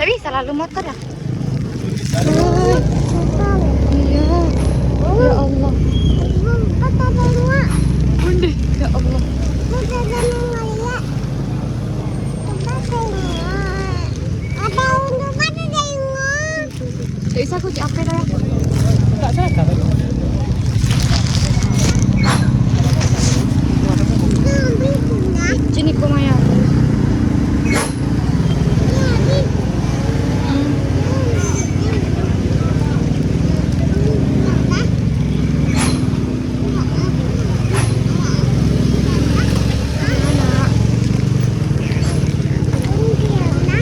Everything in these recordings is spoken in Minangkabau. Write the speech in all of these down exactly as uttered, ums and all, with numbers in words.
Tapi salah lu motor ya? Iya. Ya Allah. Bunda, ya Allah. Bisa aku cek apa dah? Sini ko Maya.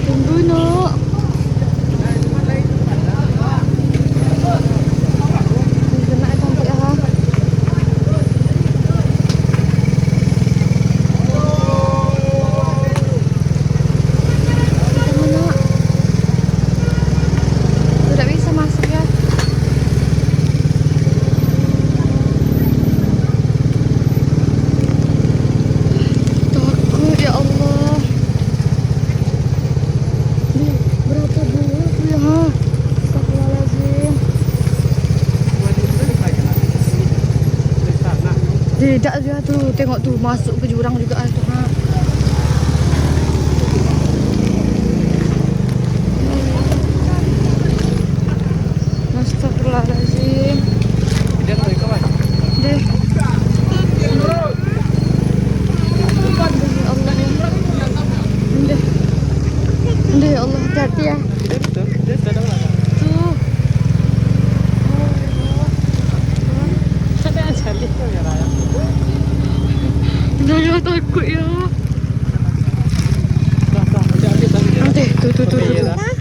Tunggu, Nuk. Nak cantik, ha. Tunggu, Nuk. Tidak bisa masuk, ya. Takut, ya Allah. Ih, berapa dulu tu ya, ha? Astagfirullahaladzim. Tidak dia tu, tengok tu, masuk ke jurang juga ah tu, ha. Astagfirullahaladzim. Deh. Deh, ya Allah. Deh. Deh, ya Allah, hati-hati ya. Tuh. Deh, ya, takut ya. Deh, tuh, tuh, tuh, tuh, tuh.